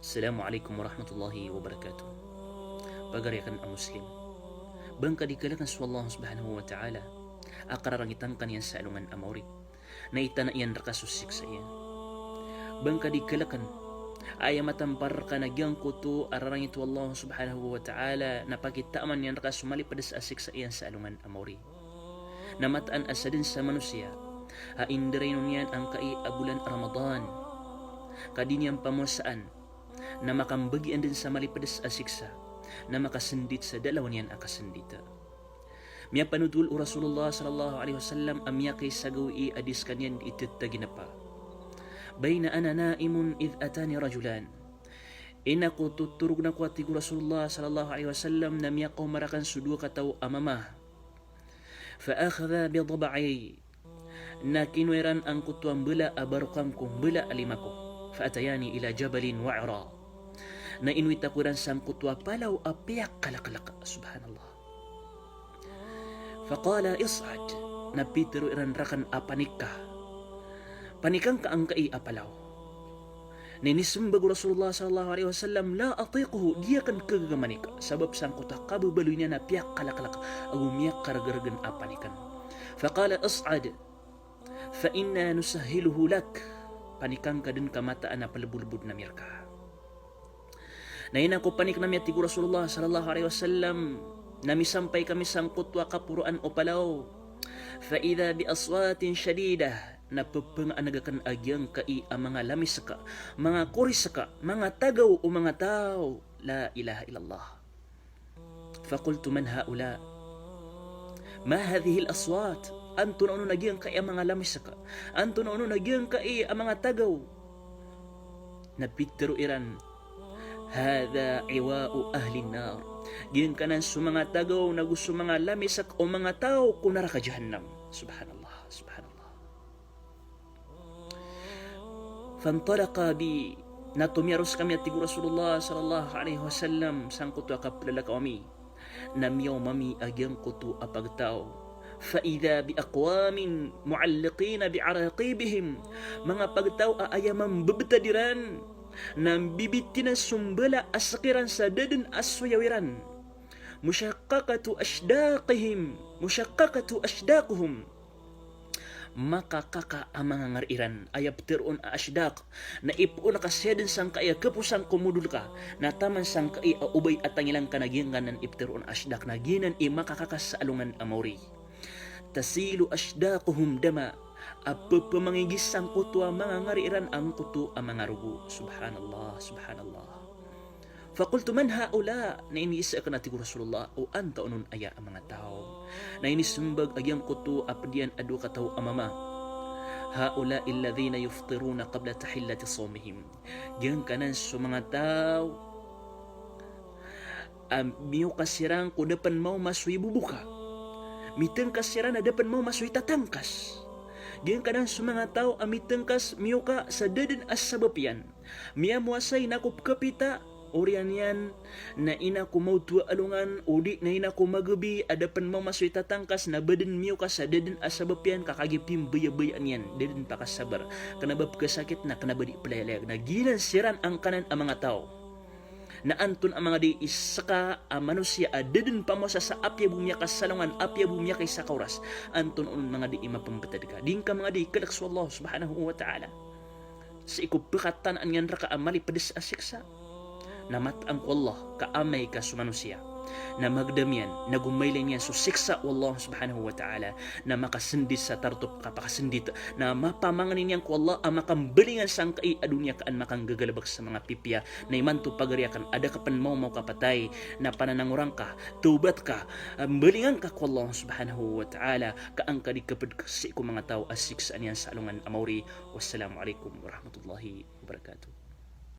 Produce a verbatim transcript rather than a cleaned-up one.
Assalamu alaikum warahmatullahi wabarakatuh. Pagari akn a Muslim. Ba ngka di kalkn so Allah subhanahu wa ta'ala a kararangitan ka niyan sa alongan a maori, na itana iyan rka so siksa iyan. Ba ngka di kalkn a aya matampar rka na giyangkoto a rarangit o Allah subhanahu wa ta'ala na pakitaman iyan rka so malipds a siksa iyan sa alongan a maori. Na mataan a sadn sa manosiya a indarainon iyan angkai a bolan a Ramadan ka di niyan pamowasaan, na makambagi andn sa malipds a siksa, na makasndit sa da a lawan iyan a kasndita. Miyapanotol o Rasulullah sallallahu alaihi wasallam a miyakaisa gawii a di skaniyan di itataginapa. Baina ana naimun idh atani rajulan. Ina ko totorogn ako, a tig o Rasulullah sallallahu alaihi wasallam, na miyakaoma rakn so dowa kataw a mama. Fa akhadha bi dhab'ayya. Na kinowa iran angkoto a mbala a barokan ko, mbala a lima ko. Fa atayani ila jabalin wa'ra. Na inowit ako iran sangkoto a palaw a piyakalaklk. Subhanallah. Fa qala is'ad. Na pitharo iran rakn a panik ka. Panikan ka angkai a palaw. Na inismbag o Rasulullah sallallahu alaihi wasallam, la atiquhu, di akn khagaga manik, sabap sangkoto a kababaloy niyan a piyakalaklk ago miyakargrgn a panikan. Fa qala is'ad, fa inna nusahhiluhu lak. Panikan ka dn ka mataan a plbolbodn ami rka. Na ina ko panik ami, a tig o Rasulullah sallallahu alaihi wasallam, na misampay kami sangkoto a kaporoan o palaw. Fa idha bi aswatin shadidah. Na pphangaanegan a giyangkai a manga lamisk, manga korisk, manga tagaw o manga taw. La ilaha illallah. Fa qultu man haula? Ma hadhihil aswat? Antonaa onon a giyangkai a manga lamisk? Antonaa onon a giyangkai a manga tagaw? Na pitharo iran, hadha iwa'u ahlin nar. Giyangkanan so manga tagaw nago so manga lamisk o manga taw ko naraka jahannam. Subhanallah, subhanallah. Fantalaqa bi, na tomiyaros kami, a tig o Rasulullah sallallahu alaihi wasallam, sangkoto a kaplalakaw ami. Na miyaoma ami a giyangkoto a pagtaw. Fa idha bi aqwamin mu'alliqina bi araqibihim. Manga pagtaw a aya mambebetad iran na mbibitinan so mbala a sek iran sa da den a soyaw iran. Mushaqqaqatu ashdaqihim, mushaqqaqatu ashdaquhum. Makakaka a manga ngari iran. Aya pteroon a ashdaq na ipoon ka siya den sangkai a keposan ko modol ka, na taman sangkai a obay a tangilang ka na giyangkanan i pteroon a ashdaq, na giyanan i makakaka sa alongan a maori. Tasilu ashdaquhum dama, a pepemangigis sangkoto a manga ngari iran angkoto a manga rogo. Subhanallah, subhanallah. Faqultu man haula, na iniisa aken a tig o Rasulullah, o antaa onon aya a manga taw? Na inisembag a giyangkoto a pedian a dowa kataw a mama. Haula'il ladhina yuftiruna qabla tahillati sawmihim. Giyangkanan so manga taw a miyoka siran ko da pen maoma so iboboka. Mitengkas siran a da pen maoma so itatangkas. Giyangkanan so manga taw a mitengkas, miyoka sa da den a sabap iyan. Miyamowasa ina ko pekapita, oriyan iyan, na ina ko maoto a alongan, odi na ina ko magabi, a da pen maoma so itatangkas, na ba den miyoka sa da den a sabap iyan, ka kagiya pimbayabayaan iyan, da den pakasabar. Kena ba pekasakit, na kena ba di pelayalayag. Na giyanan siran angkanan a manga taw. Na antonaa manga di i seka a manosiya a da den pamowasa sa apiya bo miyakasalongan, apiya bo miyakaisa ka oras? Antonaa onon manga di i mapembetad ka? Di ngka manga di i kelek so Allah subhanahu wa ta'ala sii ko pekatanaan iyan reka a malipedes a siksa. Na mataan ko Allah ka amay ka so manosiya na magedam iyan, na go mailing iyan so siksa o Allah subhanahu wa ta'ala, na makasendit sa tarotop a kapakasendit, na mapamangnin iyan ko Allah a makambalingan sangkai a doniya ka an makanggagalebek sa manga pipiya. Na imanto pagari aken a da ka pen maoma o kapatay, na pananangoran ka, tawbat ka, mbalingan ka ko Allah subhanahu wa ta'ala, ka an ka di keped sii ko manga taw a siksaan iyan sa alongan a maori. Wassalamu alaikum warahmatullahi wabarakatuh.